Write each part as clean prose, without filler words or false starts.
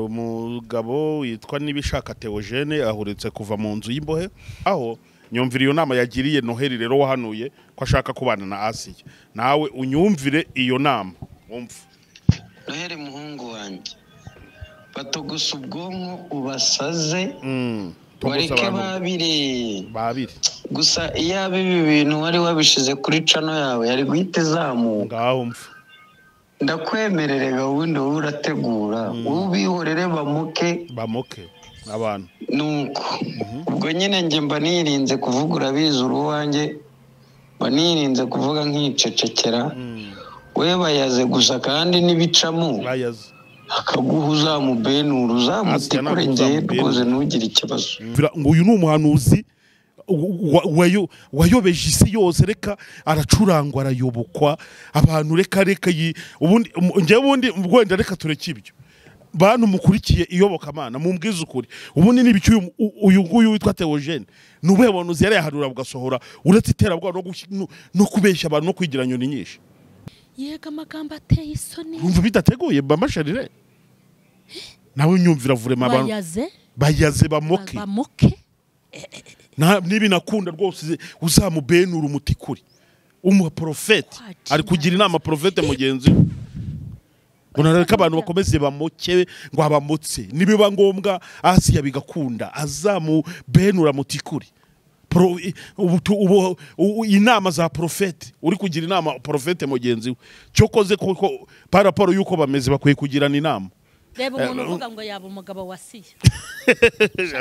Umugabo witwa Nibishaka Theogene ahuretse kuva mu nzu y'imbohe, aho nyumvira iyo nama yagiriye Noheli rero wahanuye ko ashaka kubana na Asiya. Nawe unyumvire iyo nama wumva. Noheli muhungu wanjye, batogusa ubwonko ubasaze, wareke babiri gusa. Iyaba ibi bintu wari wabishize kuri cano yawe yari guhita izamuka. Ngaho mva ndakwemerere gahunda wowe urategura, ubihorere bamuke abantu. Nuko ubwo nyine njye mba nirinze kuvuga, urabizi uruwanjye, mba nirinze kuvuga nkicecekera. We bayaze gusa kandi n'ibicamo akaguha uzamubenura uzamutikure, njye rwose ntugire ikibazo. Ngo uyu ni umuhanuzi wayobeje isi yose, reka aracurangwa arayobokwa abantu, reka ubundi njye ubundi wenda reka tureke ibyo. Bantu mukurikiye iyobokamana mumbwize ukuri, ubundi n'ibiki uyu nguyu witwa Theogene nubuhe buhanuzi yari yahanura bugasohora uretse iterabwoba no kubeshya abantu no kwigira nyoni nyinshi? Yega amagambo ateye isoni, urumva bidateguye mama Sharire? Nawe nyumvira vurema abantu bayaze bamoke. Nibi nakunda rwose uzamubenura umutikuri umuha profete ari kugira inama profete mugenzi we. Ngo abantu bakomeze bamoke ngo abamotse, nibiba ngombwa Asiya bigakunda azamubenura mutikuri. Inama za profete uri kugira inama profete mugenzi we cyokoze koko par rapport yuko bameze bakwiye kugirana inama. Reba umuntu uvuga ngo yaba umugabo wa Asiya,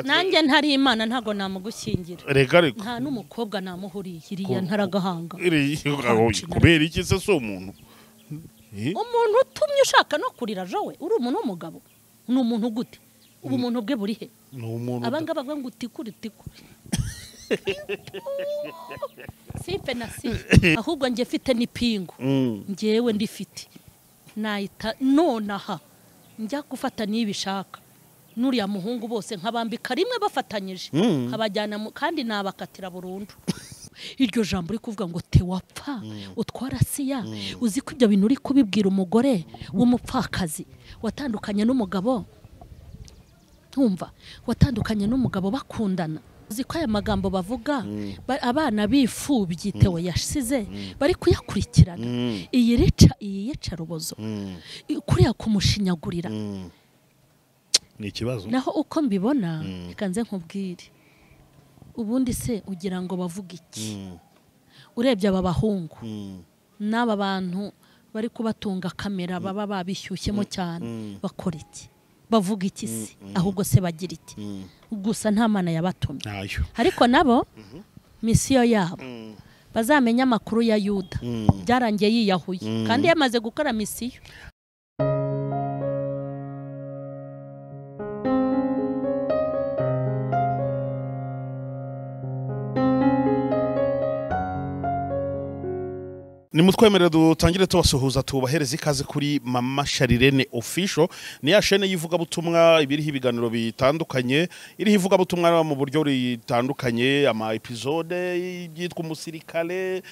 nanjye ntari Imana ntago namugushyingira. Reka reka nta n'umukobwa namuhuriye iriya ntaragahanga. Kubera iki se si umuntu? Umuntu utumye ushaka no kurira jowe, uri umuntu w'umugabo ni umuntu gute? Ubumuntu bwe buri he? Abangaba bavuga ngo utikure utikure simpe na si, ahubwo njye mfite n'ipingu njyewe ndifite nahita nonaha njya gufata nibishaka nuriya muhungu bose nkabambika rimwe bafatanyije nkabajyana kandi nabakatira burundu. Iryo jambo uri kuvuga ngo te wapfa utwara Asiya, uzi ko ibyo bintu uri kubibwira umugore w'umupfakazi watandukanye n'umugabo, ntumva watandukanye n'umugabo bakundana. Uzi ko aya magambo bavuga abana bifubye Theo yashize bari kuyakurikirana. Iyi rica iyi yicarubozo kuriya kumushinyagurira ni ikibazo. Naho uko mbibona reka nze nkubwire, ubundi se ugira ngo bavuga iki? Urebye aba bahungu n'aba bantu bari kubatunga kamera baba babishyushyemo cyane, bakora iki? Bavuga iki se? Ahubwo se bagira iki? Gusa nta mana yabatumye. Ariko nabo misiyo yabo bazamenya amakuru ya Yuda byarangiye yiyahuye kandi yamaze gukora misiyo. Nimutwemerere dutangire tubasuhuza tubahereza ikaze kuri Mama Sharirene Official. Ni ya chaîne y'ivugabutumwa ibiriho ibiganiro bitandukanye, iriho ivugabutumwa mu buryo ritandukanye, ama episode byitwa umusirikare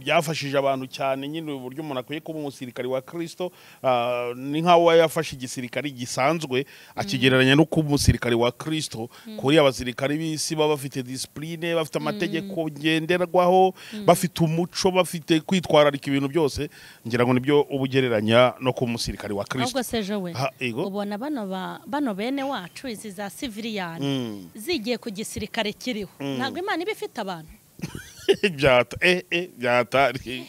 byafashije abantu cyane nyine uburyo umuntu akwiye kuba umusirikare wa Kristo. Ni nkaho yafashe igisirikare gisanzwe akigereranya no kuba umusirikare wa Kristo. Kuri abasirikare b'isi baba bafite discipline, bafite amategeko ngenderwaho, bafite umuco, bafite kwitwararika ibintu byose. Ngira ngo nibyo ubugereranya no ku musirikare wa Kristo. Ahubwo se jowe ubona bano bene wacu izi za civilian zigiye ku gisirikare kiriho, ntabwo Imana iba ifite abantu byata byatari.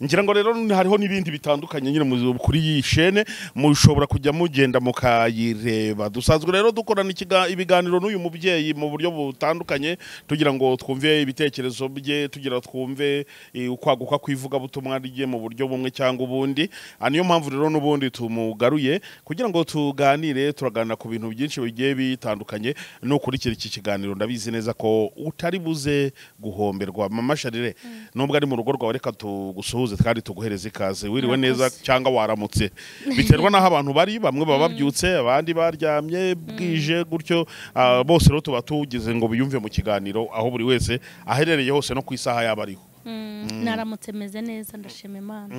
Ngira ngo rero hariho n'ibindi bitandukanye nyine kuri iyi chaîne mushobora kujya mugenda mukayireba. Dusanzwe rero dukorana ibiganiro n'uyu mubyeyi mu buryo butandukanye tugira ngo twumve ibitekerezo bye, tugira twumve ukwaguka kwivuga butumwa rye mu buryo bumwe cyangwa ubundi. Niyo mpamvu rero n'ubundi tumugaruye kugira ngo tuganire, turaganira ku bintu byinshi bigiye bitandukanye. No kurikira iki kiganiro ndabizi neza ko utari buze guhomberwa. Mama Sharire, nubwo ari mu rugo rwawe reka tugusuhuze kandi tuguhereza ikaze. Wiriwe neza cyangwa waramutse, biterwa naho abantu bari, bamwe baba babyutse abandi baryamye bwije gutyo. Bose rero tuba tugize ngo biyumve mu kiganiro aho buri wese aherereye hose no ku isaha yaba ariho. Naramutse meze neza, ndashima Imana.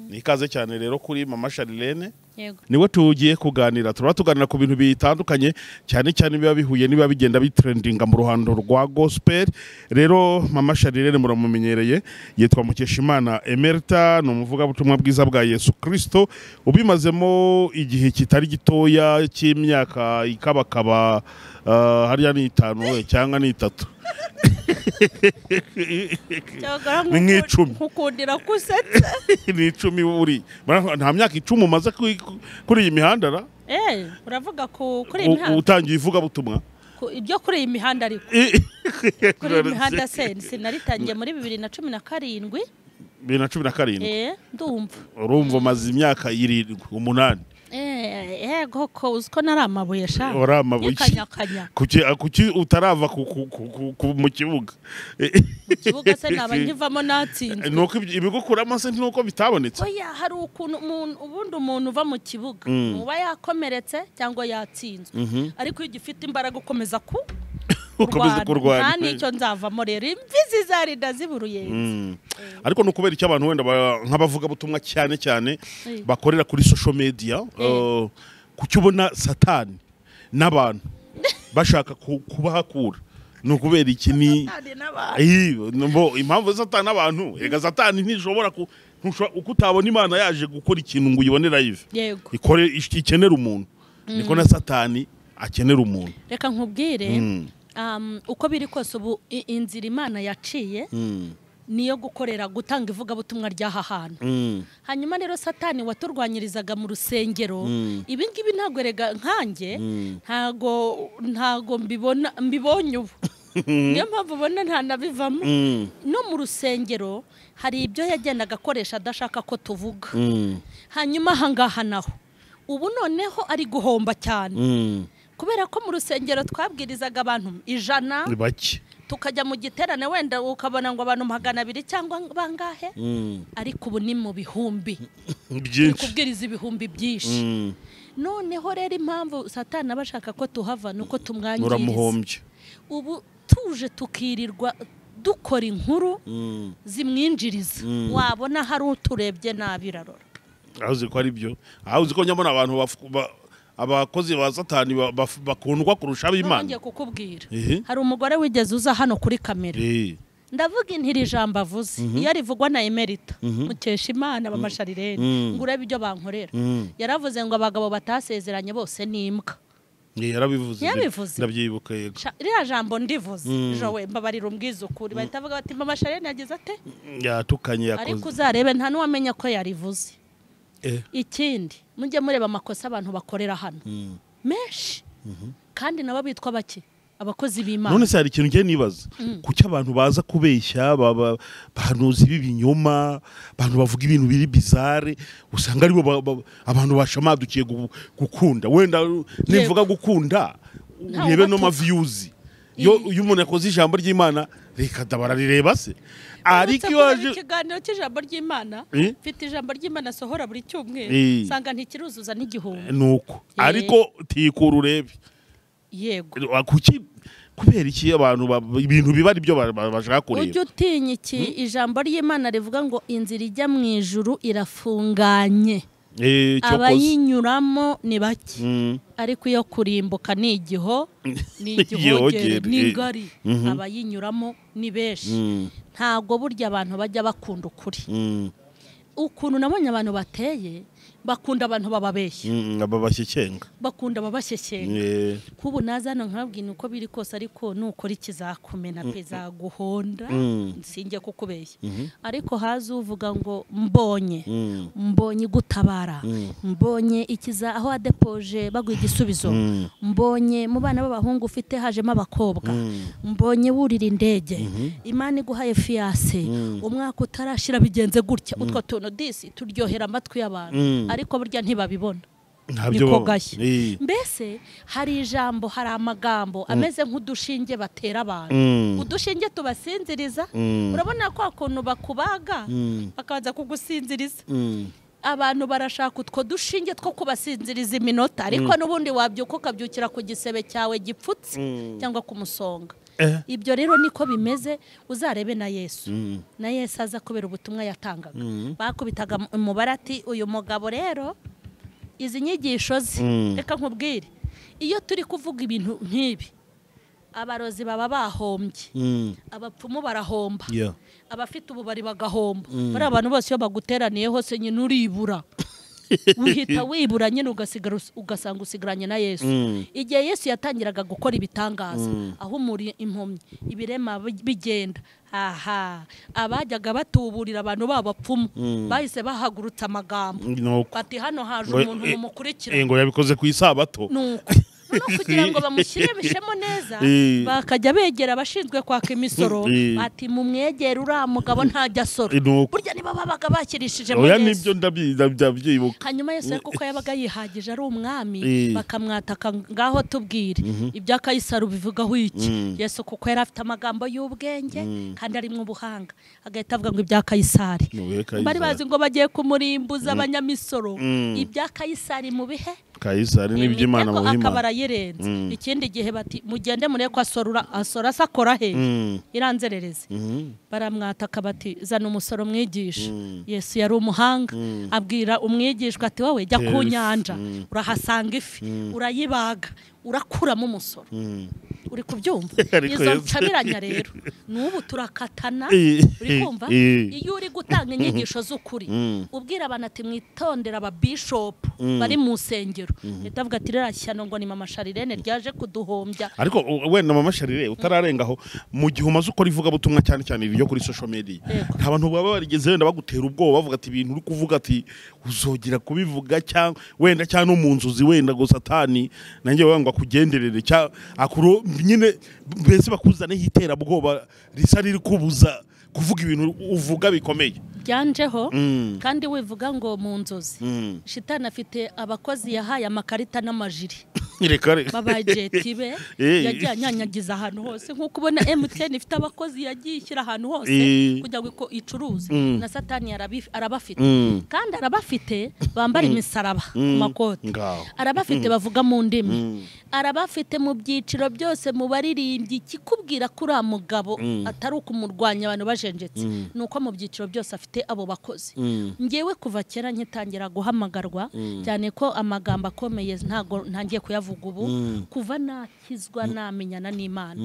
Ni ikaze cyane rero kuri Mama Charlene. Yego. Niwe tugiye kuganira, turaba tuganira ku bintu bitandukanye cyane cyane biba bihuye niba bigenda bitrendinga mu ruhando rwa gospel. Rero Mama Charlene muramumenyereye, yitwa Mukeshimana Emerta, ni umuvugabutumwa bwiza bwa Yesu Kristo ubimazemo igihe kitari gitoya cy'imyaka ikabakaba hariya ni 5 cyangwa ni 3. Ni nk'icumi. Nkukundira kusetsa. Ni 10 uri. Nta myaka 10 umaze kuri iyi mihanda ra? Uravuga kuri iyi mihanda. Utangiye ivuga butumwa. Ibyo kuri iyi mihanda ariko. Kuri iyi mihanda se sinaritangiye muri 2017. 2017. Ndumva. Urumva maze imyaka 7 8. Yego ko uziko nari amabuye sha. Uri amabuye. Kanyakanya. Kuki utarava mu kibuga? Mu kibuga se naba nkivamo natsinzwe. Nuko ibigukuramo se nuko bitabonetse. Oya, hari ukuntu ubundi umuntu uva mu kibuga uba yakomeretse cyangwa yatsinzwe. Ariko iyo ugifite imbaraga ukomeza kurwana. Nta nicyo nzavamo rero, imvi zizarinda ziburuyenze. Ariko nukubera icyo abantu wenda nk'abavuga butumwa cyane cyane bakorera kuri social media, kuki ubona Satani n'abantu bashaka kubahakura? Nukubera iki ni impamvu Satani n'abantu? Ega Satani ntishobora uko utabona Imana yaje gukora ikintu ngo uyibone live. Ikore ikenera umuntu. Niko na Satani akenera umuntu. Reka nkubwire, uko biri kose ubu inzira Imana yaciye niyo gukorera gutanga ivugabutumwa ry'aha hantu. Hanyuma rero Satani waturwanyirizaga mu rusengero, ibi ngibi ntago rega nkanjye ntago mbibona, mbibonye ubu. Niyo mpamvu ubona nta nabivamo. No mu rusengero hari ibyo yagendaga akoresha adashaka ko tuvuga. Hanyuma ahangaha naho ubu noneho ari guhomba cyane. Kubera ko mu rusengero twabwirizaga abantu 100 bake, tukajya mu giterane wenda ukabona ngo abantu 200 cyangwa bangahe, ariko ubu ni mu bihumbi byinshi, kubwiriza ibihumbi byinshi. Noneho rero impamvu Satani abashaka ko tuhava nuko tumwangiriza. Ubu tuje tukirirwa dukora inkuru zimwinjiriza, wabona hari uturebye nabi rarora. Aho ko ari byo, aho uzi ko nyamara abantu abakozi ba Satani bakundwa kurusha ab'Imana. Ngiye kukubwira, hari umugore wigeze uza hano kuri kamera. Ndavuga intiri ijambo avuze, iyo rivugwa na Emerita Mukeshimana Mama Charlene, ngo urebe ibyo bankorera. Yaravuze ngo abagabo batasezeranye bose ni imbwa. Yarabivuze. Ndabyibuka yego. Ririya jambo ndivuze jowe mbabarira umbwiza ukuri, bahita bavuga bati Mama Charlene yagize ate? Yatukanye yakoze. Ariko uzarebe nta n'uwamenya ko yarivuze. Ikindi mujye mureba amakosa abantu bakorera hano menshi, kandi nabo bitwa bake abakozi b'Imana. None se hari ikintu ngiye nibaza, kuki abantu baza kubeshya, bahanuzi b'ibinyoma, abantu bavuga ibintu biri bizarre, usanga aribo abantu bashamadukiye gukunda. Wenda nivuga gukunda urebe no ma views. Iyo umuntu yakoze ijambo ry'Imana reka dabararireba se. Ariko iyo waje ikiganiro cy'ijambo ry'Imana, mfite ijambo ry'Imana sohora buri cyumweru, sanga ntikiruzuza n'igihumbi. Nuko ariko tikura urebe. Yego. Kuki kubera iki abantu ibintu biba ari byo bashaka kureba? Ujye utinya iki ijambo ry'Imana rivuga ngo inzira ijya mu ijuru irafunganye. Abayinyuramo ni bake, ariko iyo kurimbuka ni igiho, ni igihogere, ni ngari, abayinyuramo ni benshi. Ntago burya abantu bajya bakunda ukuri. Ukuntu nabonye abantu bateye, bakunda abantu bababeshya, babashyekenga, bakunda babashyekenga. Kubu naza hano nkabwira uko biri kose, ariko nukora ikizakumena pe zaguhonda, sinjye kukubeshya. Ariko haza uvuga ngo mbonye, mbonye gutabara, mbonye ikiza aho adepoje baguha igisubizo, mbonye mu bana b'abahungu ufite hajemo abakobwa, mbonye wurira indege, Imana iguhaye fiancé, umwaka utarashira bigenze gutya. Utwo tuntu disi turyohera amatwi y'abantu, ariko burya ntibabibona. Niko gashya. Mbese hari ijambo, hari amagambo ameze nk'udushinge batera abantu, udushinge tubasinziriza. Urabona ko akuntu bakubaga bakabanza kugusinziriza. Abantu barashaka utwo dushinge two kubasinziriza iminota, ariko n'ubundi wabyuka ukabyukira ku gisebe cyawe gipfutse cyangwa ku musonga. Ibyo rero niko bimeze, uzarebe na Yesu. Na Yesu aza kubera ubutumwa yatangaga. Bakubitaga umubare ati uyu mugabo rero izi nyigisho ze, reka nkubwire, iyo turi kuvuga ibintu nk'ibi abarozi baba bahombye, abapfumu barahomba, abafite ububari bagahomba. Bari abantu bose iyo baguteraniye hose nyine uribura, uhita wibura nyine ugasigara ugasanga usigaranye na Yesu. Igihe Yesu yatangiraga gukora ibitangaza, ahumura impumyi, ibirema bigenda, aha abajyaga batuburira abantu b'abapfumu bahise bahagurutsa amagambo bati hano haje umuntu mumukurikira, ngo yabikoze ku isabato. Nuko no kugira ngo bamushyiremishemo neza, bakajya begera abashinzwe kwaka imisoro bati mumwegere uriya mugabo ntajya asora. Burya niba babaga bakirishije muri Yesu. Oya nibyo ndabyibuka. Hanyuma Yesu kuko yabaga yihagije ari umwami, bakamwataka ngaho tubwire ibya Kayisari ubivugaho iki. Yesu kuko yari afite amagambo y'ubwenge kandi ari mu buhanga, agahita avuga ngo ibya Kayisari. Bari bazi ngo bagiye kumurimbuza abanyamisoro, ibya Kayisari mu bihe Kayisari n'iby'Imana mu Imana. Ikindi gihe bati mugende mure ko asorura, asora sakora he iranzerereze. Baramwataka bati zana umusoro mwigisha. Yesu yari umuhanga, abwira umwigishwa ati wowe jya ku nyanja urahasanga ifi, urayibaga, urakuramo umusoro. Uri kubyumva? Izo ncabiranya rero n'ubu turakatana. Uri kumva? Iyo uri gutanga inyigisho z'ukuri ubwira abantu ati mwitondera aba bishop bari mu nsengero, ndavuga ati rero shyano ngo ni mama Sharirene ryaje kuduhombya. Ariko wenda mama Sharirene utararengaho, mu gihe umaze ukora ivuga butumwa cyane cyane ibyo kuri social media, nta bantu baba barigeze wenda bagutera ubwoba bavuga ati ibintu uri kuvuga ati uzogera kubivuga cyangwa wenda cyangwa no mu nzuzi wenda go Satani nanjye wanga kugenderere cyangwa akuro nyine mbese bakuzane hiterabwoba risa riri kubuza kuvuga ibintu uvuga bikomeye byanjeho. Kandi wivuga ngo mu nzozi shitani afite abakozi yahaye amakarita n'amajiri babajeti be yagiye anyanyagiza ahantu hose, nkuko ubona MTN ifite abakozi yagiye ishyira ahantu hose kugira ngo icuruze, na Satani arabafite. Kandi arabafite bambara imisaraba ku makoti, arabafite bavuga mu ndimi, arabafite mu byiciro byose mu baririmbyi. Kikubwira ko uriya mugabo atari ukumurwanya abantu bajenjetse, nuko mu byiciro byose afite abo bakozi. Ngewe kuva kera nkitangira guhamagarwa, cyane ko amagambo akomeye ntago ntangiye kuyavuga ubu, kuva nakizwa namenyana n'Imana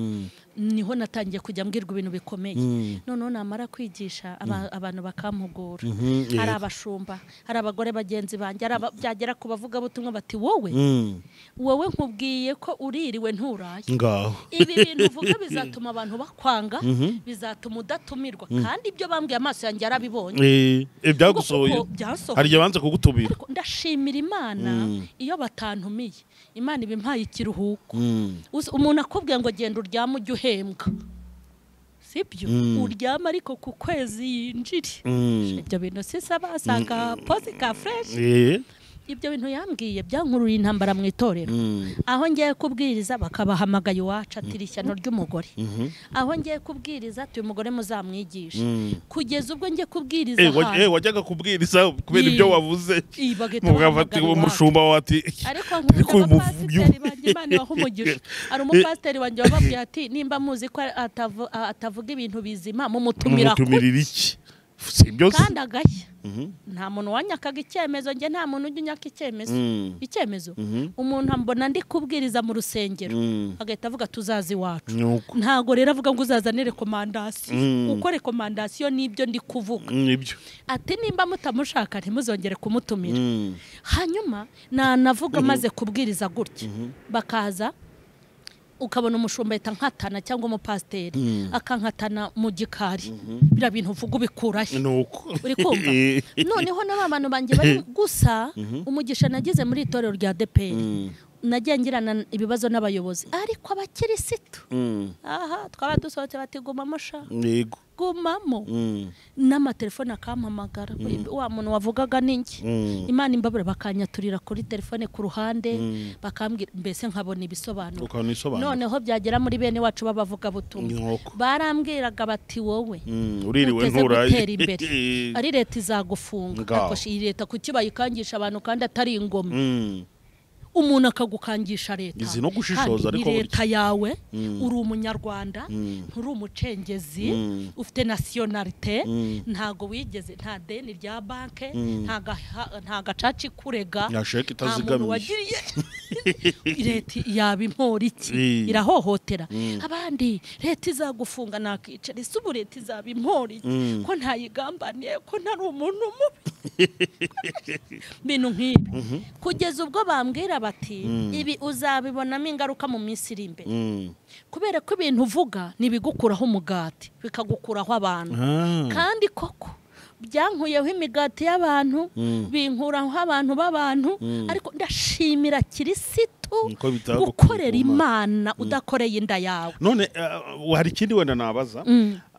niho natangiye kujya mbwirwa ibintu bikomeye. Noneho namara kwigisha abantu bakampugura, hari abashumba, hari abagore bagenzi banjye, byagera ku bavuga butumwa bati wowe wowe nkubwiye ko uririwe nturaye, ibi bintu uvuga bizatuma abantu bakwanga, bizatuma udatumirwa. Kandi ibyo bambwiye amaso yanjye yarabibonye. Ibyagusohoye hari igihe banze kugutumira. Ndashimira Imana iyo batantumiye, Imana ibimpaye ikiruhuko. Umuntu akubwiye ngo genda uryame ujye uhembwa, sibyo? Uryama ariko ku kwezi yinjire. Ibyo bintu sisaba asanga pose ka fresh. Ibyo bintu yambwiye byankuruye intambara mu itorero. Aho ngiye kubwiriza bakabahamagaye iwacu ati ishyano ry'umugore. Aho ngiye kubwiriza ati uyu mugore muzamwigisha. Kugeza ubwo ngiye kubwiriza ahantu wajyaga kubwiriza kubera ibyo wavuze mugafata umushumba wati. Ariko nkunda abapasiteri banjye, Imana ibahe umugisha. Hari umupasiteri wanjye wababwiye ati nimba muzi ko atavuga ibintu bizima mumutumira iki? Kandi agashya. Nta muntu wanyakaga icyemezo, nge nta muntu ujya unyaka icyemezo. Icyemezo umuntu ambona ndi kubwiriza mu rusengero agahita avuga tuzazi iwacu. Ntago rero avuga ngo uzazane rekomandasiyo, uko rekomandasiyo nibyo ndi kuvuga. Ati nimba mutamushaka ntimuzongere kumutumira. Hanyuma nanavuga maze kubwiriza gutya, bakaza ukabona umushumba ahita nkatana cyangwa umupasiteri akankatana mu gikari, biriya bintu uvuga ubikurahe? Uri kumva? Noneho n'aba bantu banjye bari gusa umugisha nagize muri itorero rya DPR, nagiye ngirana ibibazo n'abayobozi, ariko abakirisitu aha twaba dusohotse bati gumamo sha, gumamo, n'amatelefone akampamagara, wa muntu wavugaga ninjye, Imana imbabure, bakanyaturira kuri telefone ku ruhande, bakambwira mbese nkabona ibisobanuro. Noneho byagera muri bene wacu babavuga butumwa, barambwiraga bati wowe uririwe nturaye imbere, ari leta izagufunga. Ariko iyi leta kuki bayikangisha abantu kandi atari ingoma? Umuntu akagukangisha leta. Izi no gushishoza ariko leta yawe, uri umunyarwanda, nturi umucengezi, ufite nationalité, ntago wigeze, nta deni rya banke, nta gacaci kurega, nta muntu wagiriye. Leta yaba impora iki? Irahohotera abandi. Leta izagufunga nakicara, ese ubu leta izaba impora iki ko ntayigambaniye, ko ntari umuntu mubi? Bintu nk'ibi kugeza ubwo bambwira bati ibi uzabibonamo ingaruka mu minsi iri imbere, kubera ko ibintu uvuga ntibigukuraho umugati, bikagukuraho abantu. Kandi koko byankuyeho imigati y'abantu, binkuraho abantu b'abantu, ariko ndashimira Kirisitu gukorera Imana udakoreye inda yawe. None hari ikindi wenda nabaza,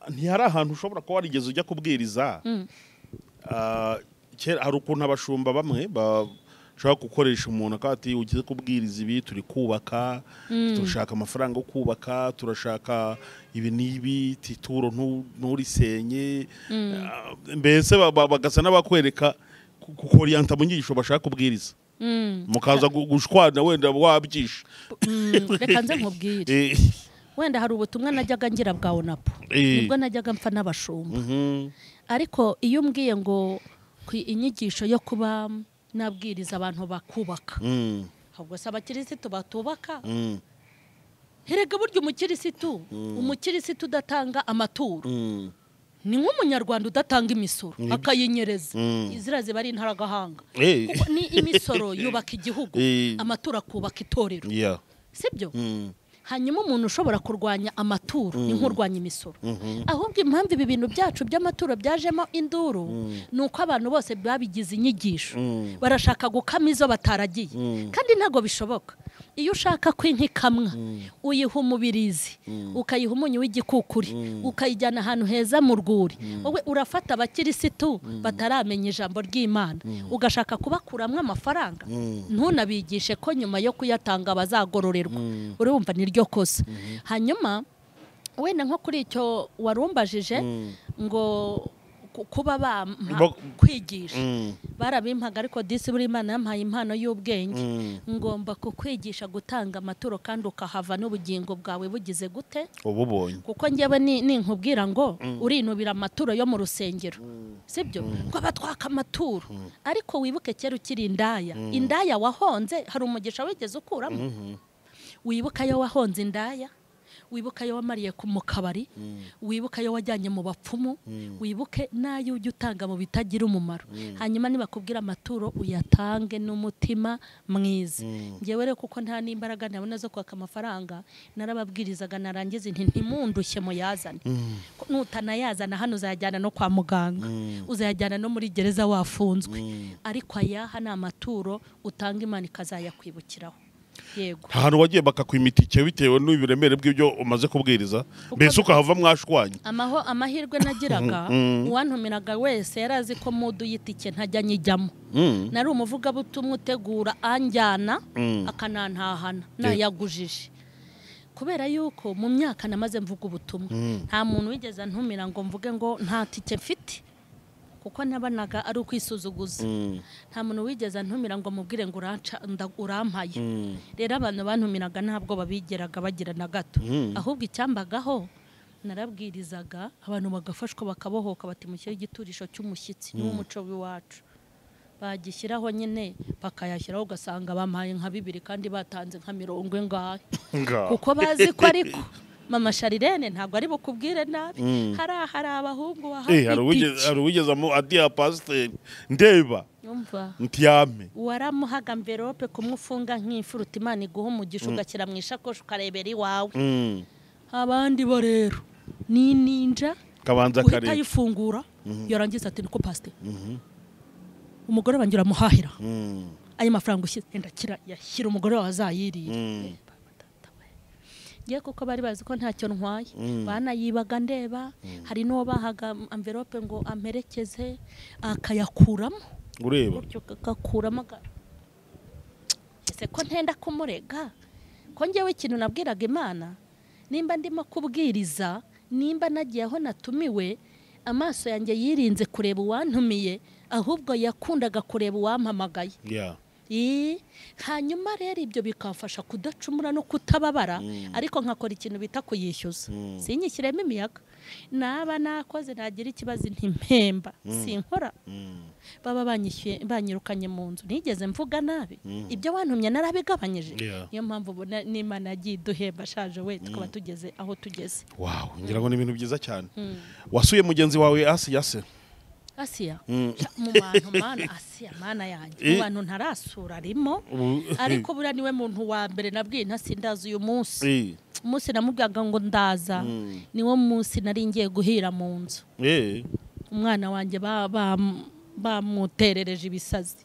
ntihari ahantu ushobora kuba warigeze ujya kubwiriza? Hari ukuntu abashumba bamwe bashobora gukoresha umuntu akati ugize kubwiriza ibi, turi kubaka, turashaka amafaranga yo kubaka, turashaka ibi n'ibi, tituro nturisenye, mbese bagasa n'abakwereka kukoriyanta mu nyigisho bashaka kubwiriza, mukaza gushwana wenda wabyisha. Reka nze nkubwire, wenda hari ubutumwa najyaga ngira bwa ONAPO, nibwo najyaga mpfa n'abashumba. Ariko iyo umbwiye ngo inyigisho yo kuba nabwiriza abantu bakubaka, ahubwo se abakirisitu batubaka? Herega burya umukirisitu udatanga amaturo ni nk'umunyarwanda udatanga imisoro akayinyereza. Izira ziba ari intaragahanga, kuko ni imisoro yubaka igihugu, amaturo akubaka itorero, sibyo? Hanyuma umuntu ushobora kurwanya amaturo ni nk'urwanya imisoro. Ahubwo impamvu ibi bintu byacu by'amaturo byajemo induru ni uko abantu bose babigize inyigisho, barashaka gukama izo bataragiye, kandi ntago bishoboka. Iyo ushaka ko inka ikamwa, uyiha umubirizi, ukayiha umunyu w'igikukuri, ukayijyana ahantu heza mu rwuri. Wowe urafata abakirisitu bataramenya ijambo ry'Imana, ugashaka kubakuramwo amafaranga, ntunabigishe ko nyuma yo kuyatanga bazagororerwa. Urumva ni ryo kosa. Hanyuma wenda nko kuri icyo warumbajije ngo kuba bampa kwigisha, barabimpaga, ariko disi buri Imana yampaye impano y'ubwenge, ngomba kukwigisha gutanga amaturo kandi ukahava n'ubugingo bwawe bugize gute ububonye. Kuko njyewe ninkubwira ngo urinubira amaturo yo mu rusengero, sibyo? Ngo batwaka amaturo, ariko wibuke kera ukiri indaya, indaya wahonze hari umugisha wigeze ukuramo? Wibuka yo wahonze indaya, wibuka yo wamariye mu kabari, wibuka yo wajyanye mu bapfumu, wibuke nayo ujya utanga mu bitagira umumaro. Hanyuma nibakubwira amaturo uyatange n'umutima mwiza. Ngewe rero kuko nta n'imbaraga nabona zo kwaka amafaranga, narababwirizaga narangiza nti ntimundushye muyazane, nutanayazana hano uzayajyana no kwa muganga, uzayajyana no muri gereza wafunzwe. Ariko ayaha ni amaturo utanga, Imana ikazayakwibukiraho. Yego. Ahantu wagiye bakakwima itike bitewe n'ibiremere bw'ibyo umaze kubwiriza, mbese ukahava mwashwanye? Amahirwe nagiraga, uwantumiraga wese yarazi ko mudu y'itike ntajya nyijyamo. Nari umuvugabutumwa utegura anjyana akanantahana nayagujije, kubera yuko mu myaka namaze mvuga ubutumwa nta muntu wigeze antumira ngo mvuge ngo nta tike mfite, kuko nabanaga ari ukwisuzuguza. Nta muntu wigeze antumira ngo mubwire ngo urampaye. Rero abantu bantumiraga ntabwo babigeraga bagira na gato. Ahubwo icyambagaho narabwirizaga abantu bagafashwa bakabohoka, bati mushyire igiturisho cy'umushyitsi n'umuco w'iwacu. Bagishyiraho nyine bakayashyiraho, ugasanga bampaye nka 2 kandi batanze nka 40 ngahe, kuko bazi ko ariko Mama Sharirene ntabwo ari bukubwire nabi. Hari abahungu hari uwigeze adiya pasiteri ndeba ntiyame, waramuhaga envelope kumufunga nk'ifuruta, Imana iguha umugisha, ugashyira mu ishakoshi ukarebera iwawe. Abandi bo rero ni ninja, kabanza kare ayifungura yarangiza ati niko pasiteri, umugore wanjye uramuhahira ayo mafaranga ushyize ndakira yashyira umugore wawe azayirira. Kuko bari bazi ko ntacyo ntwaye, banayibaga ndeba. Hari n'uwo bahaga envelope ngo amperekeze akayakuramo, ureba agakuramo. Ese ko ntenda kumurega? Ko njyewe ikintu nabwiraga Imana, nimba ndimo kubwiriza, nimba nagiye aho natumiwe, amaso yanjye yirinze kureba uwantumiye, ahubwo yakundaga kureba uwampamagaye. Hanyuma rero ibyo bikamfasha kudacumura no kutababara, ariko nkakora ikintu bita kuyishyuza. Sinyishyiremo imiyaga, naba nakoze nagira ikibazo ntimpemba, sinkora. Baba banyishyuye banyirukanye mu nzu, nigeze mvuga nabi, ibyo wantumye narabigabanyije. Niyo mpamvu ubona n'Imana yagiye iduhemba ashaje we, tukaba tugeze aho tugeze. Wow, ngira ngo ni ibintu byiza cyane. Wasuye mugenzi wawe Asiya se? Asiya mu bantu mana, Asiya mana yanjye, mu bantu ntarasura arimo, ariko buriya niwe muntu wa mbere nabwiye ntasindaza uyu munsi. Umunsi namubwaga ngo ndaza, niwo munsi nari ngiye guhira mu nzu. Umwana wanjye bamuterereje ibisazi,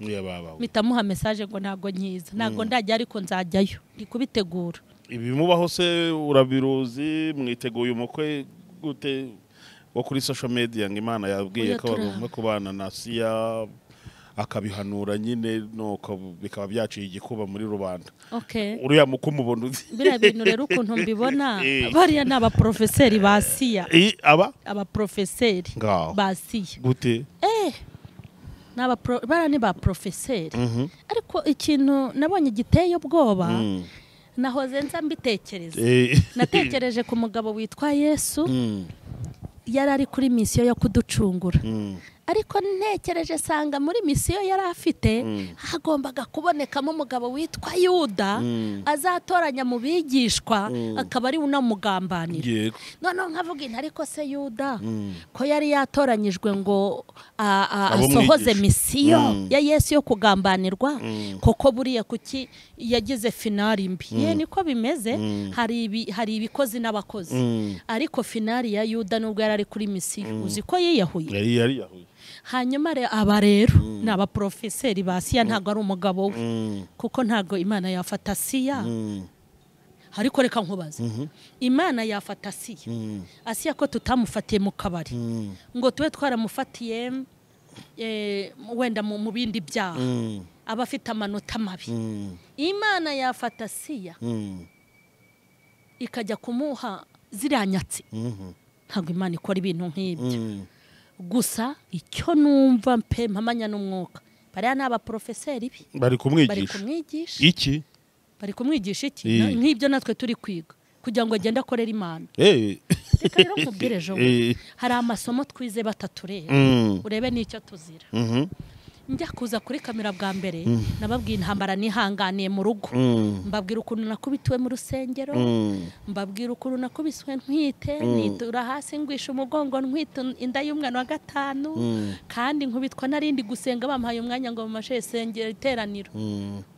mpita muha message ngo ntago nkiza, ntago ndajya ariko nzajyayo, ndi kubitegura. Ibimubaho se urabiruzi, mwiteguye umukwe gute wo kuri social media ngo Imana yabwiye ko bagomba kubana na Asiya akabihanura nyine, nuko bikaba byaciye igikuba muri rubanda. Okay. Uriya mukumubona uzi biriya bintu rero ukuntu mbibona, bariya ni abaprofeseri ba Asiya. Aba abaprofeseri ba Asiya gute? Bariya ni ba profeseri. Ariko ikintu nabonye giteye ubwoba, nahoze nza mbitekereza. Natekereje ku mugabo witwa Yesu, yari ari kuri misiyo yo kuducungura. Ariko ntekereje sanga muri misiyo yari afite hagombaga kubonekamo umugabo witwa Yuda azatoranya mu bigishwa, akaba ari unamugambanira. Noneho nkavuga inti ariko se Yuda ko yari yatoranyijwe ngo asohoze misiyo ya Yesu yo kugambanirwa, koko buriya kuki yagize finali mbi? Ye niko bimeze, hari ibikozi n'abakozi. Ariko finali ya Yuda nubwo yari ari kuri misiyo, uzi ko yiyahuye. Yari yahuye. Hanyuma aba rero ni abaprofeseri ba Asiya, ntago ari umugabo we, kuko ntago Imana yafata Asiya. Ariko reka nkubaze, Imana yafata Asiya, Asiya ko tutamufatiye mu kabari, ngo tube twaramufatiye wenda mu bindi byaha, aba afite amanota mabi. Imana yafata Asiya ikajya kumuha ziriya nyatsi. Ntabwo Imana ikora ibintu nk'ibyo. Gusa icyo numva mpe mpamanya n'umwuka, bariya ni abaprofeseri bi bari kumwigisha iki? Bari kumwigisha iki? Nk'ibyo natwe turi kwiga kugira ngo agende akorere Imana. Reka rero nkubwire ejo, hari amasomo twize batatureba, urebe n'icyo tuzira. Njya kuza kuri kamera bwa mbere, nababwiye intambara nihanganiye mu rugo, mbabwira ukuntu nakubitiwe mu rusengero, mbabwira ukuntu nakubiswe ntwite, nitura hasi ngwisha umugongo ntwite inda y'umwana wa 5, kandi nkubitwa narindi gusenga bampaye umwanya ngo mumashe sengero iteraniro.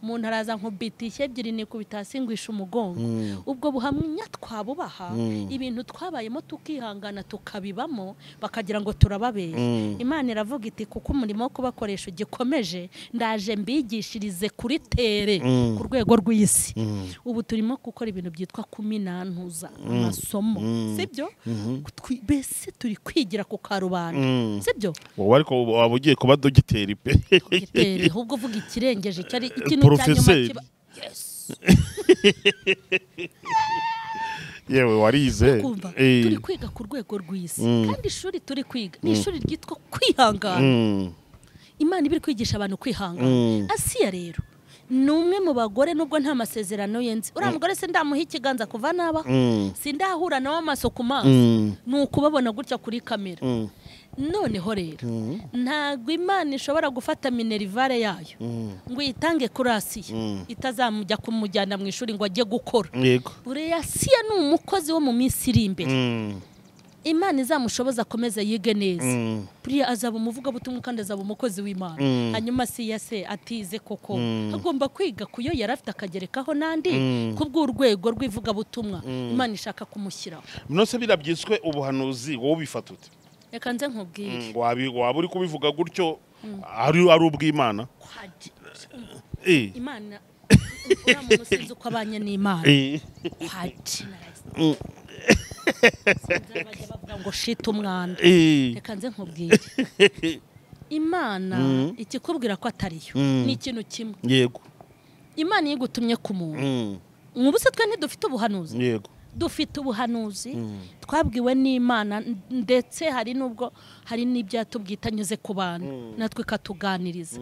Umuntu araza nkubita ishye ebyiri nikubita hasi ngwisha umugongo. Ubwo buhamya twabubaha, ibintu twabayemo tukihangana tukabibamo, bakagira ngo turababeye. Imana iravuga iti kuko umurimo wo kubakoresha gikomeje, ndaje mbigishirize kuri tere ku rwego rw'isi. Ubu turimo gukora ibintu byitwa kuminantuza amasomo, sibyo? Bese turi kwigira ku karubanda, sibyo? Wowe ariko waba ugiye kuba dogiteri pe. Dogiteri, ahubwo uvuga ikirengeje cyari ikintu cya nyuma kiba. Yes. Yewe warize. Turi kwiga ku rwego rw'isi, kandi ishuri turi kwiga ni ishuri ryitwa kwihangana. Imana ibiri kwigisha abantu kwihangana. Asiya rero ni umwe mu bagore nubwo nta masezerano yenze. Uriya mugore se ndamuha ikiganza kuva naba, sindahura nawe amaso ku maso, ni ukubabona gutya kuri kamera. Noneho rero ntabwo Imana ishobora gufata minerivare yayo ngo iyitange kuri Asiya, itazamujya kumujyana mu ishuri ngo ajye gukora. Buriya Asiya ni umukozi wo mu minsi iri imbere. Imana izamushoboza akomeze yige neza. Buriya azaba umuvugabutumwa kandi azaba umukozi w'Imana. Hanyuma Asiya se atize koko, agomba kwiga kuyo yari afite akagerekaho nandi kubw'urwego rw'ivugabutumwa Imana ishaka kumushyiraho. Nose birabyiswe ubuhanuzi wowe ubifata ute? Reka nze nkubwire. Waba uri kubivuga gutyo ari ubw'Imana? Imana uriya muntu sinzi uko abanye n'Imana. Bavuga ngo shita umwanda. Reka nze nkubwire, Imana ikikubwira ko atariyo ni ikintu kimwe. Yego. Imana igutumye ku muntu. Ubu se twe ntidufite ubuhanuzi? Yego. Dufite ubuhanuzi twabwiwe n'Imana, ndetse hari nubwo hari n'ibyo yatubwiye itanyuze ku bantu, natwe ikatuganiriza.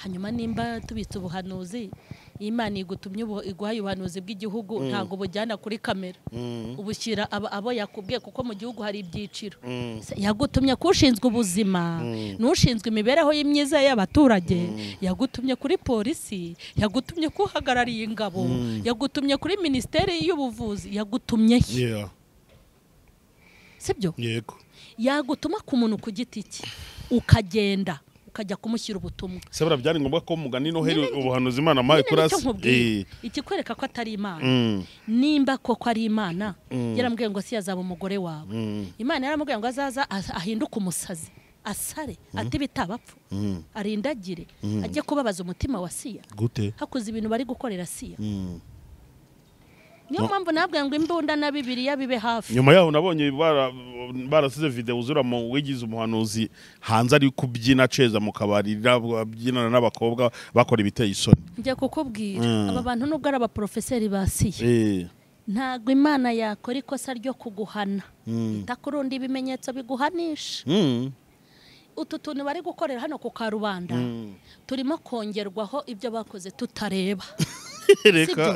Hanyuma nimba tubitse ubuhanuzi, Imana igutumye iguhaye ubuhanuzi bw'igihugu, ntabwo bujyana kuri kamera, ubushyira abo yakubwiye, kuko mu gihugu hari ibyiciro. Yagutumye kushinzwe ubuzima, n'ushinzwe imibereho y'imyiza y'abaturage, yagutumye kuri polisi, yagutumye kuhagarariye ingabo, yagutumye kuri minisiteri y'ubuvuzi, yagutumye he? Sibyo? Yego. Yagutuma ku muntu ku giti cye, ukagenda ukajya kumushyira ubutumwa. Sebura byari ngombwa ko mugani Noheli ubuhanuzi Imana maye kurasi. Ikikwereka ko atari Imana. Nimba koko ari Imana, yarambwiye ngo si yazaba umugore wawe. Imana yaramubwiye ngo azaza ahinduke umusazi, asare, ati bitabapfu, arindagire, ajye kubabaza umutima wa Siya. Gute? Hakuze ibintu bari gukorera Siya. Niyo mpamvu nabwiye ngo imbunda na Bibiliya bibe hafi. Nyuma yaho nabonye barasize video uzura mu wigize umuhanuzi hanze ari kubyina ceza mu kabari, abyinana n'abakobwa bakora ibiteye isoni. Njye kukubwira aba bantu nubwo ari abaprofeseri ba Siya, ntago Imana yakora ikosa ryo kuguhana itakurundi ibimenyetso biguhanisha. Utu tuntu bari gukorera hano ku karubanda turimo kongerwaho ibyo bakoze tutareba. Reka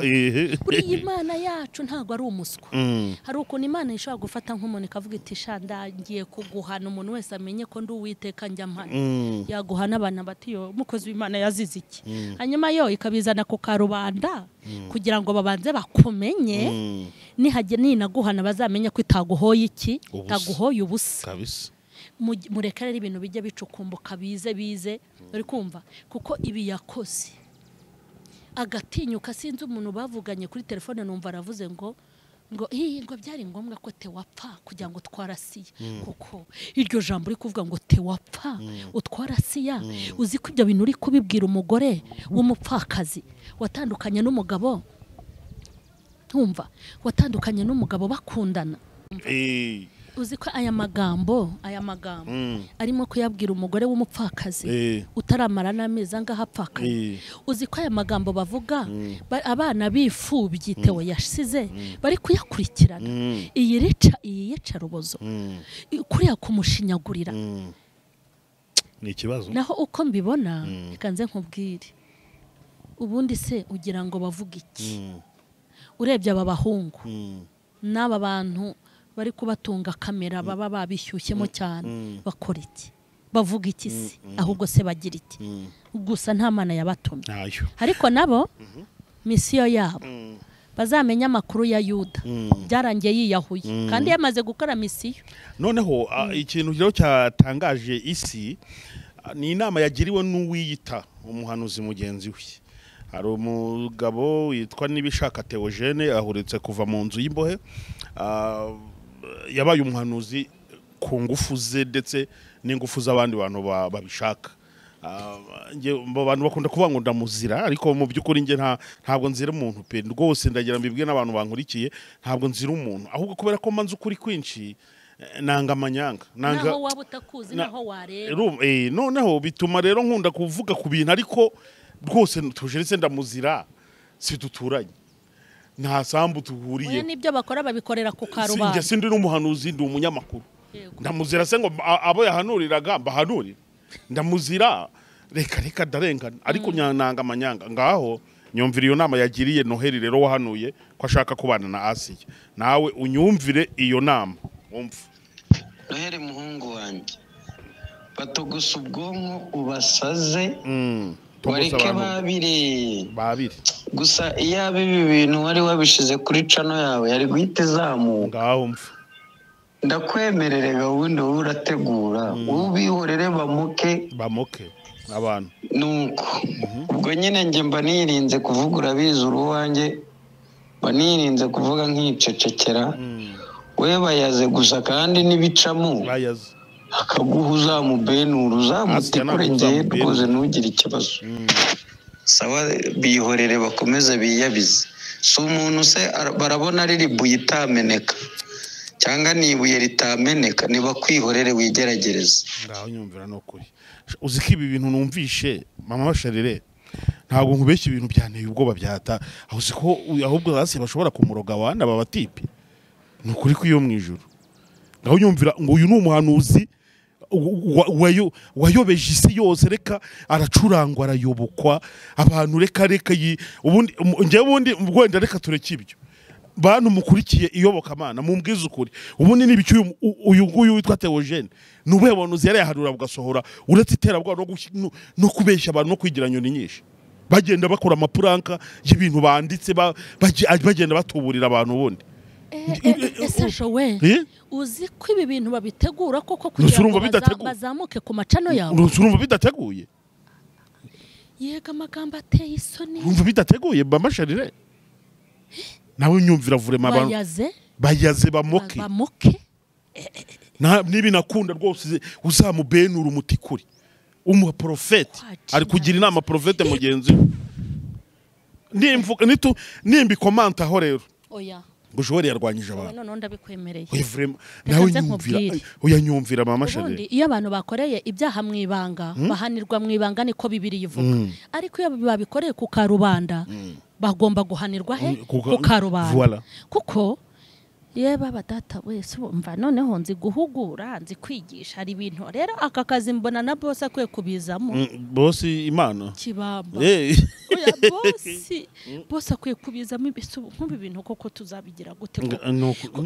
buriya Imana yacu ntago ari umuswa. Hari ukuntu Imana ishobora gufata nk'umuntu ikavuga iti shanda ngiye kuguhana, umuntu wese amenye ko ndi Uwiteka njya mpana. Yaguhana abana bati yo mukozi w'Imana yazize iki? Hanyuma yo ikabizana ku karubanda kugira ngo babanze bakumenye, nihajye ninaguhana bazamenye ko itaguhoye iki, itaguhoye ubusa. Kabisa. Mureke rero ibintu bijya bicukumbuka, bize bize, uri kumva, kuko ibi yakoze agatinyuka. Sinzi umuntu bavuganye kuri telefone numva aravuze ngo ngo byari ngombwa ko tewapfa kugira ngo twarasiye. Kuko iryo jambo uri kuvuga ngo tewapfa utwarasiya, uzi ko ibyo bintu uri kubibwira umugore w'umupfakazi watandukanye n'umugabo, ntumva watandukanye n'umugabo bakundana. Uzi ko aya magambo arimo kuyabwira umugore w'umupfakazi utaramara n'amezi angahe apfakaye. Uzi ko aya magambo bavuga abana bifubye Theo yashize bari kuyakurikirana. Iyi rica iyi yicarubozo kuriya kumushinyagurira ni ikibazo. Naho uko mbibona reka nze nkubwire, ubundi se ugira ngo bavuga iki? Urebye aba bahungu n'aba bantu bari kubatunga kamera baba babishyushyemo cyane, bakora iki? Bavuga iki se? Ahubwo se bagira iki? Gusa nta Mana yabatumye. Ariko nabo misiyo yabo bazamenya amakuru ya Yuda byarangiye yiyahuye, kandi yamaze gukora misiyo. Noneho ikintu rero cyatangaje isi ni inama yagiriwe n'uwiyita umuhanuzi mugenzi we. Hari umugabo witwa Nibishaka Theogene ahuretse kuva mu nzu y'imbohe, yabaye umuhanuzi ku ngufu ze ndetse n'ingufu z'abandi bantu babishaka. Abantu bakunda kuvuga ngo ndamuzira, ariko mu by'ukuri nge ntabwo nzira umuntu pe, rwose ndagira mbibwe n'abantu bankurikiye, ntabwo nzira umuntu, ahubwo kubera ko manze ukuri kwinshi nanga amanyanga, nanga naho waba utakuzi naho wareba. Noneho bituma rero nkunda kuvuga ku bintu, ariko rwose tujeretse ndamuzira, si duturanye, nta sambu tuhuriye. Oya nibyo bakora babikorera ku karubanda. Sinjye sindi n'umuhanuzi, ndi umunyamakuru. Ndamuzira se ngo abo yahanuriraga mbahanurira? Ndamuzira reka reka ndarengana, ariko nyananga amanyanga. Ngaho nyumvira iyo nama yagiriye Noheli rero wahanuye ko ashaka kubana na Asiya, nawe unyumvire iyo nama umva. Noheli muhungu wanjye, batogusa ubwonko ubasaze, bareke babiri gusa. Iyo ibi bintu wari wabishize kuri cano yawe yari guhita izamuka. Ngaho mfa ndakwemerere gahunda wowe urategura, ubihorere bamuke abantu. Nuko ubwo nyine njye mba nirinze kuvuga, urabizi uri uwanjye, mba nirinze kuvuga nkicecekera. We bayaze gusa, kandi n'ibicamo akaguha uzamubenura uzamutikure, ngewe rwose ntugire ikibazo. Sawa bihorere bakomeze biyabize. Si umuntu se barabona riri buye itameneka cyangwa ni ibuye ritameneka, niba kwihorere wigeragereza. Ngaho nyumvira no kuri. Uzi ko ibi bintu numvishe mama basharire, ntabwo nkubeshya, ibintu byanteye ubwoba byata. Aho uzi ko ahubwo hasi bashobora kumuroga wana baba tipe. Ni ukuri ko iyo mu ijuru. Ngaho nyumvira ngo uyu ni umuhanuzi Wayobeje isi yose, reka aracurangwa, arayobokwa abantu, reka ubundi njyewe ubundi wenda reka tureke ibyo. Bantu mukurikiye iyobokamana mumbwize ukuri, ubundi n'ibiki uyu nguyu witwa Theogene ni ubuhe buhanuzi yari yahanura bugasohora uretse iterabwoba no kubeshya abantu no kwigira nyoni nyinshi, bagenda bakora amapuranka y'ibintu banditse, bagenda batuburira abantu ubundi. Ese Joel, uzi ko ibi bintu babitegura koko kugira ngo bazamuke ku macano yawe? Urumva bidateguye? Yega amagambo ateye isoni. Urumva bidateguye mama Sharire? Nawe nyumvira vurema abantu bayaze bamoke. Nibi nakunda rwose uzamubenura umutikuri umu profete ari kugira inama profete mugenzi nimvuga nitu nimbi komanta aho rero. Oya. Ngo Joel yarwanyije abantu. None ndabikwemereye. Oya vraiment nawe nyumvira, oya nyumvira mama Sharire. Ubundi iyo abantu bakoreye ibyaha mu ibanga bahanirwa mu ibanga, niko Bibiliya ivuga. Ariko iyo babikoreye ku karubanda bagomba guhanirwa he? Ku karubanda. Kuko yeba batata wese umva noneho nzi guhugura, nzi kwigisha, hari ibintu rero aka kazi mbona na boss akwiye kubizamo. Boss Imana kibamba. Oya boss akwiye kubizamo nk'ubu bintu koko tuzabigira gute?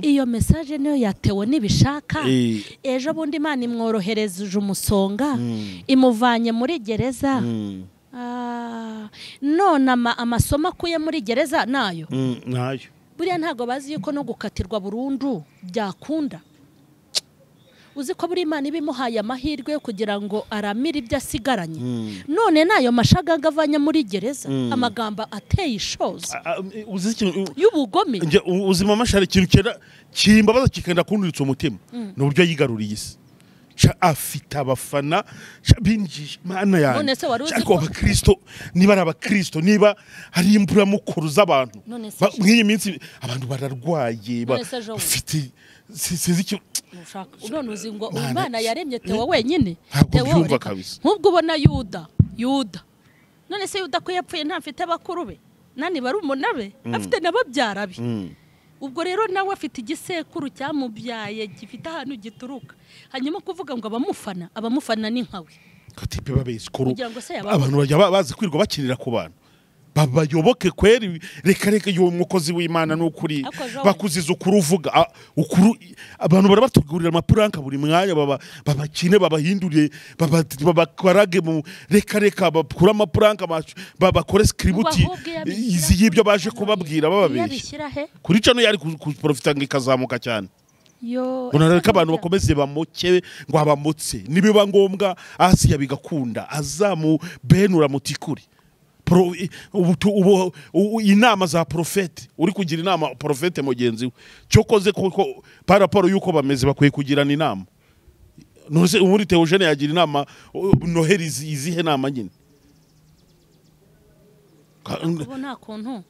Iyo message niyo yatewe nibishaka. Ejo bundi Imana imworohereje umusonga, imuvanye muri gereza. None amasomo akuye muri gereza nayo nayo buriya ntago bazi yuko no gukatirwa burundu byakunda. Uzi ko buri Imana ibimuhaye amahirwe yo kugira ngo aramire ibyo asigaranye. None nayo mashagaga avanye muri gereza, amagambo ateye ishoza y'ubugome. Uzi mama Shari, ikintu kera kimbabaza kikenda kunduritsa umutima ni uburyo yigaruriye isi. Afite abafana binjije Mana yanjye. Ariko abakristo niba ari abakristo, niba hari imburamukuru z'abantu nk'iyi minsi abantu bararwaye bafite sizi icyo none uzi ngo Imana yaremye Theo wenyine. Theo nk'ubwo ubona Yuda none se Yuda ko yapfuye ntafite abakuru be nani barumuna be, afite n'ababyara be. Ubwo rero nawe afite igisekuru cyamubyaye gifite ahantu gituruka. Hanyuma kuvuga ngo abamufana ni nkawe. Katipe babesikuru abantu bajya bazi kwirwa bakinira ku bantu babayoboke kweri. Reka yo mukozi w'Imana n'ukuri bakuziza ukuri uvuga ukuru. Abantu barabatugurira amapuranka buri mwanya, babakine babahinduriye, babakarage mu reka bakura amapuranka babakore script izi y'ibyo baje kubabwira bababeshya. Kuri cano yari kuprofita ngo ikazamuka cyane. Unareka abantu bakomeze bamoke ngo abamotse nibiba ngombwa Asiya bigakunda azamu benura mutikuri. Inama za profete uri kugira inama profete mugenzi we cyokoze koko par rapport yuko bameze bakwiye kugirana inama. None muri Theogene yagira inama Noheli izihe nama nyine? Ubu nta kuntu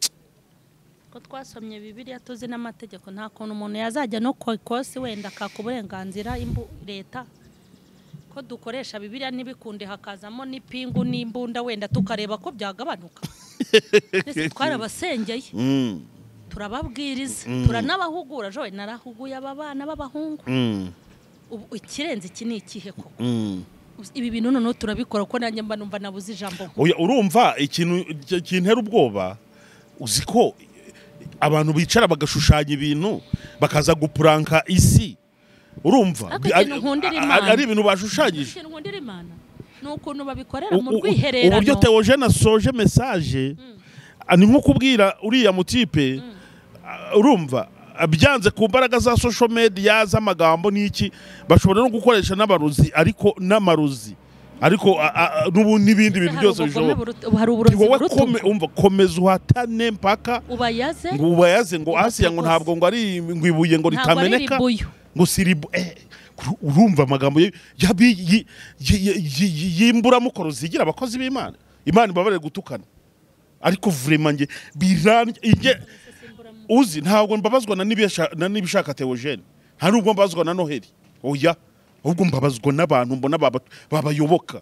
ko twasomye Bibiliya tuzi n'amategeko, nta kuntu umuntu yazajya no kosi wenda akakuburenganzira imbu leta ko dukoresha Bibiliya nibikunde hakazamo n'ipingu n'imbunda wenda tukareba ko byagabanuka. Ese twarabasengeye, turababwiriza, turanabahugura. Joel narahuguye aba bana b'abahungu. Ubu ikirenze iki ni ikihe koko? Ibi bintu noneho turabikora ko nanjye mba numva nabuze ijambo. Oya urumva ikintu kintera ubwoba, uzi ko abantu bicara bagashushanya ibintu bakaza gupuranka isi. Urumva ari ibintu bashushanyije. Ni ukuntu babikorera mu rwihererano. Uburyo Theogene asoje message ni nko kubwira uriya mutipe, urumva byanze ku mbaraga za social media z'amagambo n'iki bashobora no gukoresha n'abaruzi, ariko n'amaruzi ariko n'ubu n'ibindi bintu byose bishoboka. Umva komeza uhatane mpaka ubayaze, ngo ubayaze ngo Asiya ngo ntabwo ngo ari ngo ibuye ngo ritameneka ngo siribu. Urumva amagambo y'imburamukoro zigira abakozi b'Imana. Imana ibabarire gutukana, ariko vraiment nge biranjye uzi ntabwo mbabazwa na nibishaka Theogene, nta nubwo mbabazwa na Noheli. Oya, ahubwo mbabazwa n'abantu mbona babayoboka,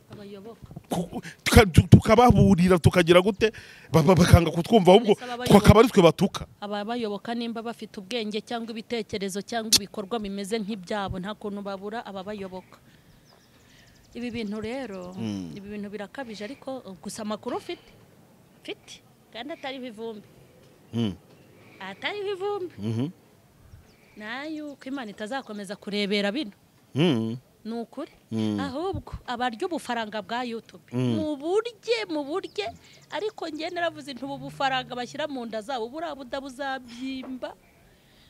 tukababurira tukagira gute bakanga kutwumva, ahubwo twakaba ari twe batuka. Ababayoboka nimba bafite ubwenge cyangwa ibitekerezo cyangwa ibikorwa bimeze nk'ibyabo nta kuntu babura ababayoboka. Ibi bintu rero ibi bintu birakabije, ariko gusa amakuru mfite kandi atari ivumbi. Atari ivumbi. Nayo ko Imana itazakomeza kurebera bino. Ni ukuri. Ahubwo abarya ubufaranga bwa YouTube mu burye ariko nge naravuze nti ubu bufaranga bashyira mu nda zabo burabuda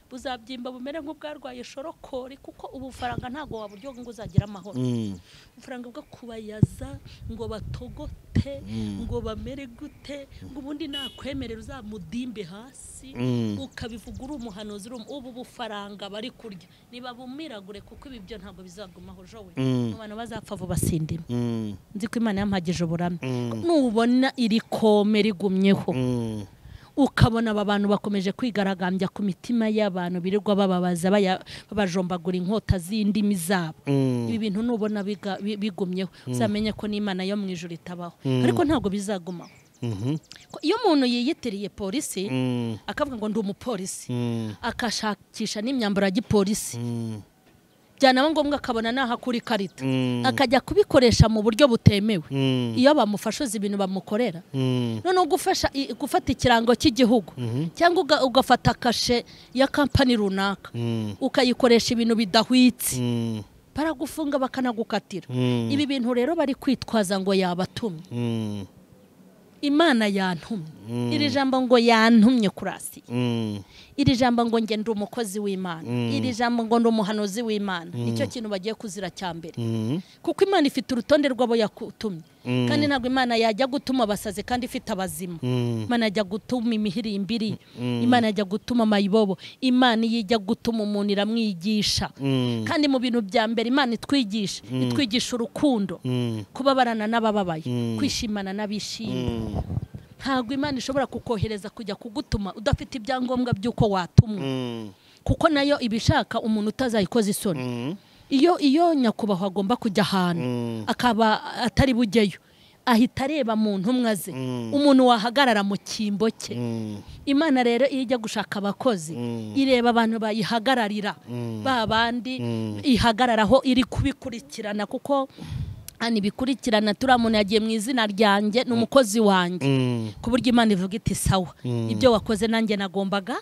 buzabyimba bumere nk'ubwarwaye shorokori, kuko ubufaranga ntago waburyo ngo uzagira amahoro. Ubufaranga bwo kubayaza ngo batogote ngo bamere gute, ngo ubundi nakwemerera uzamudimbe hasi ukabivuga uri umuhanuzi. Ubu bufaranga bari kurya niba bumiragure, kuko ibi byo ntago bizagumaho jowe. Abantu bazapfa vuba sindima. Nzi ko Imana yampagije uburame. Nubona iri kome rigumyeho ukabona aba bantu bakomeje kwigaragambya ku mitima y'abantu birirwa bababaza babajombagura inkota z'indimi zabo, ibi bintu nubona bigumyeho uzamenye ko n'Imana yo mu ijuru itabaho. Ariko ntabwo bizagumaho. Iyo umuntu yiyitiriye polisi akavuga ngo ndi umupolisi, akashakisha n'imyambaro ya gipolisi, byanaba ngombwa akabona naha kuri karita, akajya kubikoresha mu buryo butemewe, iyo bamufashe ibintu bamukorera. None gufasha gufata ikirango cy'igihugu cyangwa ugafata kashe ya kampani runaka ukayikoresha ibintu bidahwitse, baragufunga bakanagukatira. Ibi bintu rero bari kwitwaza ngo yabatumye. Imana yantumye. Iri jambo ngo yantumye kurasi. Iri jambo ngo nge ndi umukozi w'Imana. Iri jambo ngo ndi umuhanuzi w'Imana. Nicyo kintu bagiye kuzira cyambere. Kuko Imana ifite urutonde rw'abo yakutumye. Kandi ntabwo Imana yajya gutuma abasazi kandi ifite abazima. Imana yajya gutuma imihirimbiri. Imana yajya gutuma amayibobo. Imana yijya gutuma umuntu iramwigisha. Kandi mu bintu bya mbere Imana itwigisha, itwigisha urukundo, kubabarana n'abababaye, kwishimana n'abishimye. Ntabwo Imana ishobora kukohereza kujya kugutuma udafite ibyangombwa by'uko watumwe, kuko nayo ibishaka umuntu utazayikoza isoni. Iyo nyakubahwa agomba kujya ahantu akaba atari bujyeyo, ahita areba mu ntumwa ze umuntu wahagarara mu cyimbo cye. Imana rero iyo ijya gushaka abakozi ireba abantu bayihagararira, ba bandi ihagararaho iri kubikurikirana, kuko ani bikurikirana turiya muntu yagiye mu izina ryanjye ni umukozi wanjye, ku buryo Imana ivuga iti sawa, ibyo wakoze nanjye nagombaga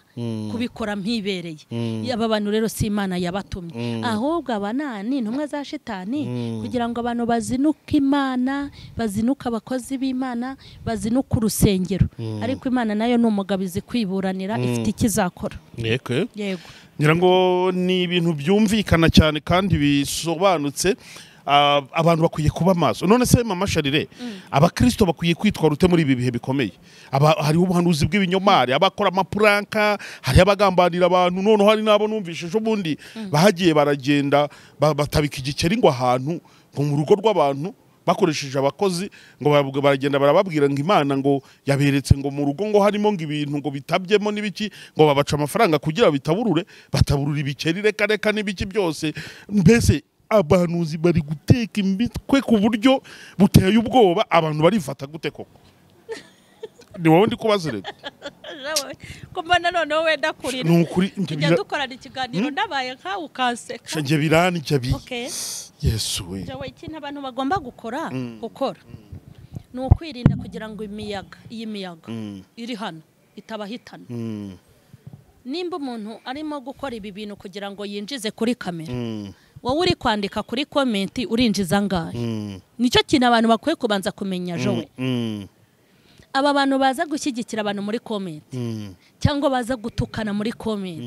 kubikora mpibereye. Aba bantu rero si Imana yabatumye, ahubwo aba ni intumwa za shitani, kugira ngo abantu bazinuke Imana, bazinuke abakozi b'Imana, bazinuke urusengero. Ariko Imana nayo ni umugabizi kwiburanira, ifite ikizakora. Yego. Yego. Ngira ngo ni ibintu byumvikana cyane kandi bisobanutse. Abantu bakwiye kuba maso. None se Mama Sharire, abakristo bakwiye kwitwara ute muri ibi bihe bikomeye? Hari ubuhanuzi bw'ibinyomari, abakora amapuranka, hari abagambanira abantu. None hari nabo numvishije ubundi bahagiye baragenda batabika igikeri ngo ahantu ngo mu rugo rw'abantu bakoresheje abakozi, ngo baragenda barababwira ngo Imana ngo yaberetse ngo mu rugo ngo harimo ngo ibintu ngo bitabyemo n'ibiki, ngo babaca amafaranga kugira bitaburure, bataburura ibikeri reka reka n'ibiki byose. Mbese abahanuzi bari guteka imitwe ku buryo buteye ubwoba, abantu barifata gute koko? Ni wowe ndi kubaza rero. Ko mbona noneho wenda kurira. Ni ukuri njye dukorana ikiganiro ndabaye nka ukanseka. Nje birani bi. Yesu we. Jewe ikintu abantu bagomba gukora ni ukwirinda kugira ngo imiyaga, iyi miyaga iri hano itabahitana. Nimba umuntu arimo gukora ibi bintu kugira ngo yinjize kuri kamera, wowe uri kwandika kuri comment urinjiza angahe? Nicyo kintu abantu bakwiye kubanza kumenya jowe. Aba bantu baza gushyigikira abantu muri comment cyangwa baza gutukana muri comment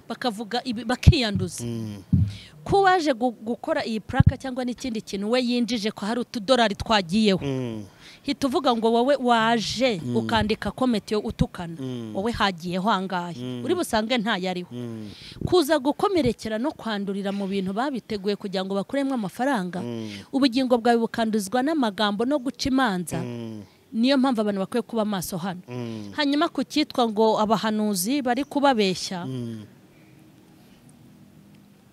bakavuga bakiyanduza, ko waje gukora iyi plaka cyangwa n'ikindi kintu we yinjije ko hari utudolari twagiyeho, hita uvuga ngo wowe waje ukandika comment yo utukana, wowe hagiyeho angahe? Uri busange nta yariho. Kuza gukomerekera no kwandurira mu bintu babiteguye kugira ngo bakuremwe amafaranga, ubugingo bwawe bukanduzwa n'amagambo no guca imanza. Niyo mpamvu abantu bakwiye kuba maso hano. Hanyuma ku cyitwa ngo abahanuzi bari kubabeshya,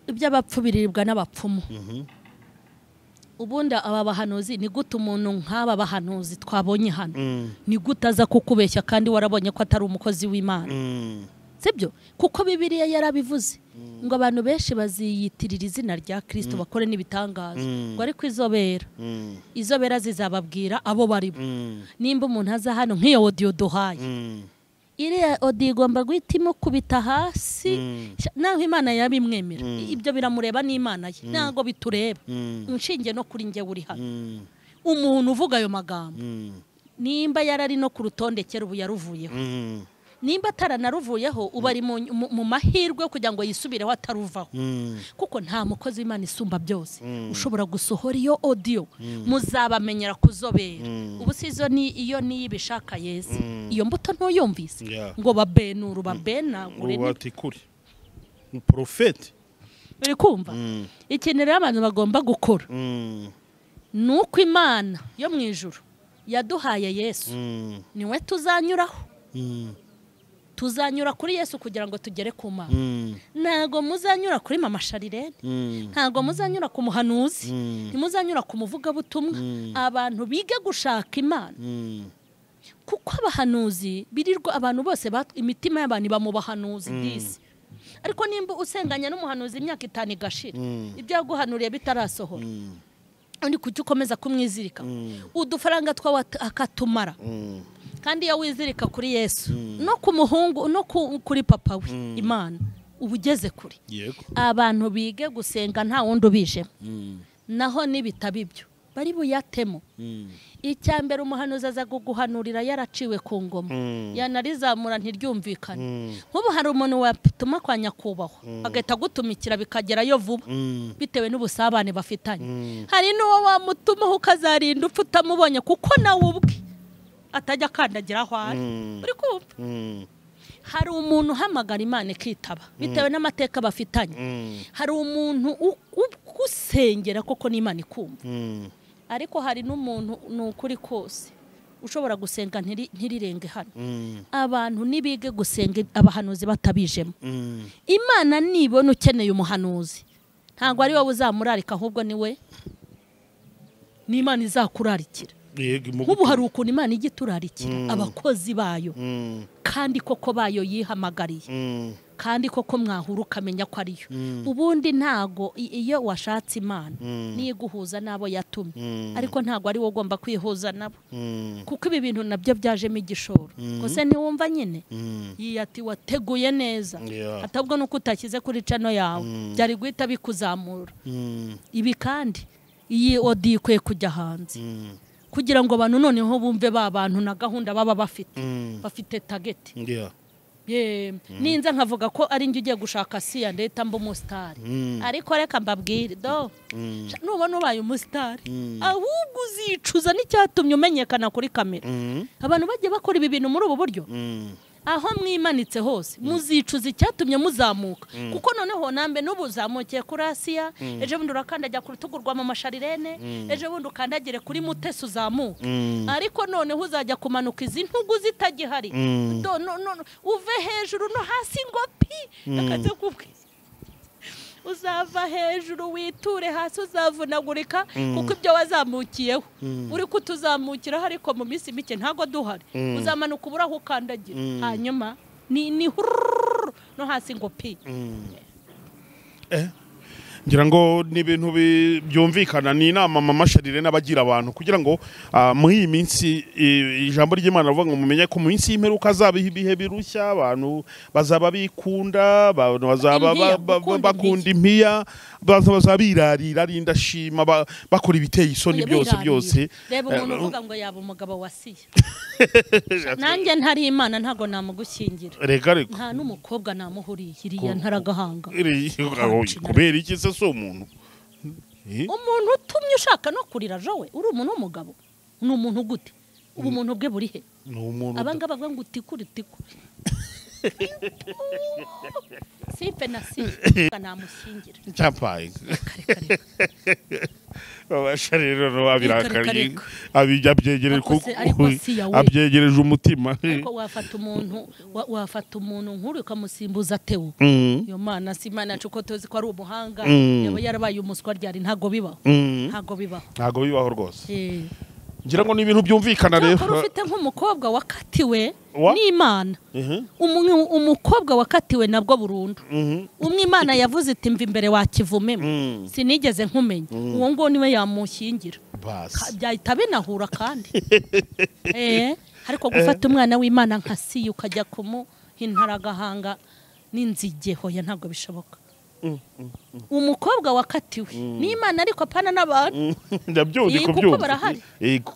iby'abapfu biribwa n'abapfumu. Ubundi aba bahanuzi ni gute umuntu nk'aba bahanuzi twabonye hano ni gute aza kukubeshya kandi warabonye ko atari umukozi w'Imana? Sibyo? Kuko Bibiliya yarabivuze. Ngo abantu benshi baziyitirira izina rya Kristo bakore n'ibitangaza. Ngo ariko izobera. Izobera zizababwira abo bari bo. Nimba umuntu aza hano nk'iyo audio duhaye. Iriya audio igomba guhita imukubita hasi. Naho Imana yabimwemera. Ibyo biramureba n'Imana ye. Ntago bitureba. Nshinge no kuri njye uri hano. Umuntu uvuga ayo magambo. Nimba yarari no ku rutonde kera ubu yaruvuyeho. Nimba ataranaruvuyeho uba ari mu mahirwe kugira ngo yisubireho ataruvaho. Kuko nta mukozi w'Imana isumba byose ushobora gusohora iyo audio muzabamenyera kuzobera. Ubu si izo ni iyo niyibishaka yeze. Iyo mbuto ntuyumvise ngo babenura babenagure ni kuri profete. Uri kumva? Ikintu rero abantu bagomba gukora nuko Imana yo mu ijuru yaduhaye Yesu niwe tuzanyuraho. Tuzanyura kuri Yesu kugira ngo tugere ku Mana. Ntago muzanyura kuri mama Sharirene, ntago muzanyura ku muhanuzi, ntimuzanyura ku muvugabutumwa. Abantu bige gushaka Imana. Kuko abahanuzi birirwa abantu bose imitima y'abantu bamubahanuzi disi. Ariko nimba usenganya n'umuhanuzi imyaka 5 igashira, ibyo yaguhanuriye bitarasohora, undi kuki ukomeza kumwizirika? Udufaranga twawe akatumara. Kandi iyo wizirika kuri Yesu no ku muhungu no kuri papa we Imana ubugeze kuri. Abantu bige gusenga nta wundi ubijemo. Naho nibitaba ibyo bari buyatemo. Icyambere umuhanuzi aza guhanurira yaraciwe ku ngoma, yanarizamura ntiryumvikane. Nk'ubu hari umuntu watuma kwa nyakubahwa agahita agutumikira bikagerayo vuba bitewe n'ubusabane bafitanye. Hari n'uwo wamutumaho ukazarinda upfa utamubonye kuko nawe ubwe atajya akandagira aho ari. Uri kumva? Hari umuntu uhamagara Imana ikitaba bitewe n'amateka bafitanye. Hari umuntu ugusengera koko n'Imana ikumva. Ariko hari n'umuntu nukuri kose ushobora gusenga ntirirenge hano. Abantu nibige gusenga abahanuzi batabijemo. Imana nibona ukeneye umuhanuzi, ntabwo ari wowe uzamurarika, ahubwo niwe n'Imana izakurarikira. Nk'ubu hari ukuntu Imana ijya iturarikira abakozi bayo, kandi koko bayo yihamagariye, kandi koko mwahura ukamenya ko ariyo. Ubundi ntago iyo washatse Imana niyiguhuza nabo yatumye, ariko ntago ari wowe ugomba kwihuza nabo, kuko ibi bintu nabyo byajemo igishoro. Kose ntiwumva nyine yiyati wateguye neza, atabwo nuko utashyize kuri cano yawe byari guhita bikuzamura. Ibi kandi iyi audio ikwiye kujya hanze kugira ngo abantu noneho bumve ba bantu na gahunda baba bafite, bafite target. Ninza nkavuga ko ari njye ugiye gushaka siya ndeta mba umusitari, ariko reka mbabwire do nubona ubaye umusitari ahubwo uzicuza n'icyatumye umenyekana kuri kamera. Abantu bagiye bakora ibi bintu muri ubu buryo, aho mwimanitse hose muzicuza icyatumye muzamuka. Kuko noneho nambe n'ubuzamukiye kuri Asiya, ejo bundi urakandagira ku rutugu rwa mama Sharirene, ejo bundi ukandagire kuri Mutesi uzamuka. Ariko noneho uzajya kumanuka izi ntugu zitagihari, uve hejuru no hasi ngo pi akaze kubwiza. Uzava hejuru witure hasi uzavunagurika, kuko ibyo wazamukiyeho uri kutuzamukiraho, ariko mu minsi mike ntago duhari, uzamanuka ubura aho ukandagira, hanyuma ni no hasi ngo pi. Ngira ngo ni ibintu byumvikana, ni inama mama Sharirene abagira abantu kugira ngo muri iyi minsi ijambo ry'Imana rivuga ngo mumenye ko mu minsi y'imperuka azaba ibihe birushya, abantu bazaba bikunda, abantu bazaba bakunda impiya, bazaba birarira ari indashima, bakora ibiteye isoni byose byose. Reba umuntu uvuga ngo yaba umugabo wasiye. Nanjye ntari Imana ntago namugushyingira. Nta n'umukobwa namuhuriye iriya ntaragahanga. Kubera iki se si umuntu? Umuntu utumye ushaka no kurira jowe, uri umuntu w'umugabo, ni umuntu gute? Ubumuntu bwe buri he? Abanga bavuga ngo utikure utikure. Simpe na si namushyingira. Cyampaye. Babasha rero abirakariye abijya abyegereje umutima. Ariko wafata umuntu wafata umuntu nkuru ukamusimbuza Teo. Iyo Mana si Imana cuko tuzi ko ari umuhanga, yaba yarabaye umuswa ryari ntago bibaho. Ntago bibaho. Ntago bibaho rwose. Ngira ngo ni ibintu byumvikana rero. Cyakora ufite nk'umukobwa wakatiwe n'Imana, umukobwa wakatiwe nabwo burundu, umwe Imana yavuze iti mva imbere wakivumemo, sinigeze nkumenya, uwo ngo niwe yamushyingira, byahita binahura kandi. Ariko gufata umwana w'Imana nka siyo ukajya kumuhintara agahanga n'inzige, hoya ntabwo bishoboka. Umukobwa wakatiwe n'Imana ariko apana n'abantu, kuko barahari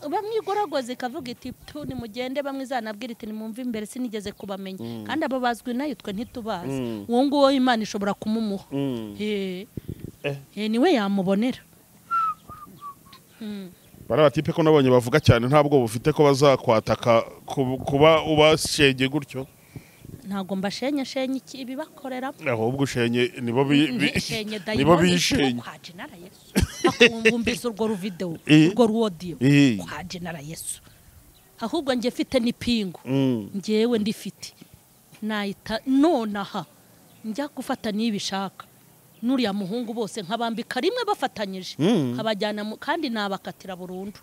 bamwigoragoze ikavuga iti tu nimugende, bamwe izanabwira iti nimumve imbere sinigeze kubamenya, kandi abo bazwi nayo twe ntitubazi. Uwo nguwo Imana ishobora kumumuha, niwe yamubonera. Barabatipe ko nabonye bavuga cyane ntabwo bufite ko bazakwataka kuba ubashenge gutyo. Ntabwo mbashenye shenye iki ibibakorera, ahubwo ushenye nibo nibo bishenye kwa Jenara Yesu. Akumvumbiza urwo ruvideo urwo ruaudio kwa Jenara Yesu. Ahubwo nge mfite n'ipingu, ngewe ndifite, nahita nonaha njya gufata nibishaka nuriya muhungu bose nkabambika rimwe bafatanyije, nkabajyana kandi nabakatira burundu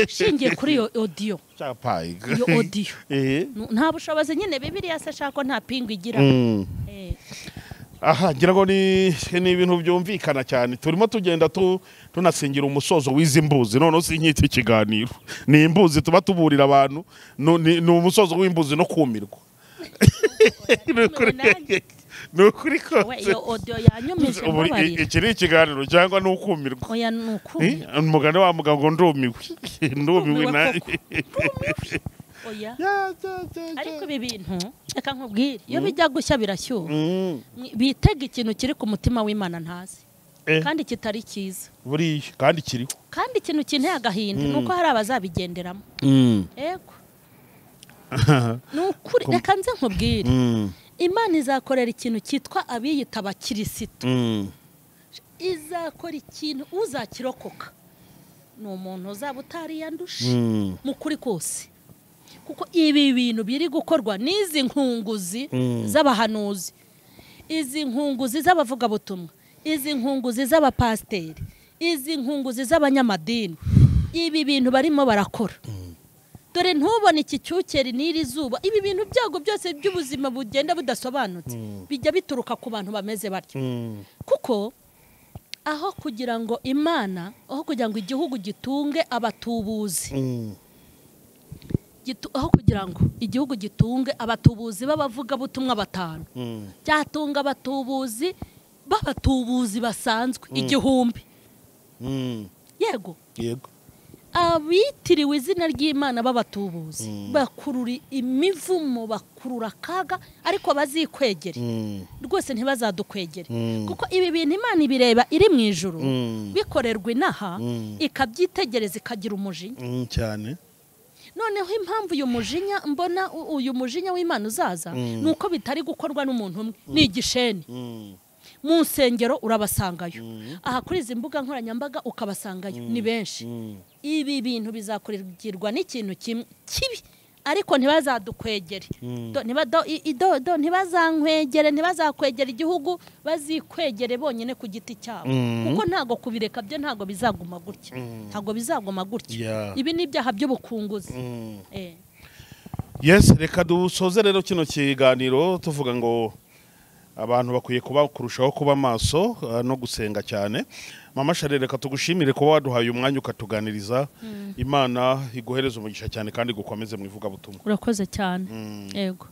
shingiye kuri iyo audio. Iyo audio nta bushobozi nyine Bibiliya se shako nta pingu igira. Aha ngira ngo ni ibintu byumvikana cyane. Turimo tugenda tunasingira umusozo w'izi mbuzi, none sinyita ikiganiro ni imbuzi tuba tuburira abantu, ni umusozo w'imbuzi no kumirwa. Nukuri ko iyo audio yanyumije mbabarira. Iki ni ikiganiro cyangwa nukumirwa? Oya nukumirwa. Umugani wa muganga ndumiwe. Ndumiwe na. Oya. Ariko ibi bintu reka nkubwire, iyo bijya gushya birashyuha. Bitega ikintu kiri ku mutima w'Imana ntazi. Kandi kitari cyiza. Buriya kandi kiriho. Kandi ikintu kinteye agahinda nuko hari abazabigenderamo. Yego. Nukuri reka nze nkubwire. Imana izakorera ikintu cyitwa abiyita abakirisitu. Izakora ikintu uzakirokoka ni umuntu uzaba utariyandusha mu kuri kose, kuko ibi bintu biri gukorwa n'izi nkunguzi z'abahanuzi, izi nkunguzi z'abavugabutumwa, izi nkunguzi z'abapasiteri, izi nkunguzi z'abanyamadini, ibi bintu barimo barakora. Dore ntubone iki cyukeri n'iri zuba, ibi bintu byago byose by'ubuzima bugenda budasobanutse bijya bituruka ku bantu bameze batyo. Kuko aho kugira ngo Imana, aho kugira ngo igihugu gitunge abatubuzi, aho kugira ngo igihugu gitunge abatubuzi b'abavuga butumwa batanu, cyatunga abatubuzi b'abatubuzi basanzwe 1000. Yego yego, abitiriwe izina ry'Imana b'abatubuzi bakurura imivumo, bakurura akaga, ariko bazikwegere rwose ntibazadukwegere, kuko ibi bintu Imana ibireba iri mu ijuru bikorerwa inaha, ikabyitegereza ikagira umujinya cyane. Noneho impamvu uyu mujinya mbona uyu mujinya w'Imana uzaza nuko bitari gukorwa n'umuntu umwe, ni igisheni. Mu nsengero urabasangayo, aha kuri izi mbuga nkoranyambaga ukabasangayo, ni benshi. Ibi bintu bizakorerwa n'ikintu kibi, ariko ntibazadukwegere, ntibazankwegere, ntibazakwegera igihugu, bazikwegere bonyine ku giti cyabo, kuko ntago kubireka byo ntago bizaguma gutya, ntago bizaguma gutya. Ibi ni ibyaha by'ubukunguzi. Yes, reka dusoze rero kino kiganiro tuvuga ngo abantu bakwiye kuba kurushaho kuba maso no gusenga cyane. Mama Charlene, reka tugushimire kuba waduhaye umwanya ukatuganiriza. Imana iguhereze umugisha cyane kandi gukomeze mu ivugabutumwa. Urakoze cyane. Yego.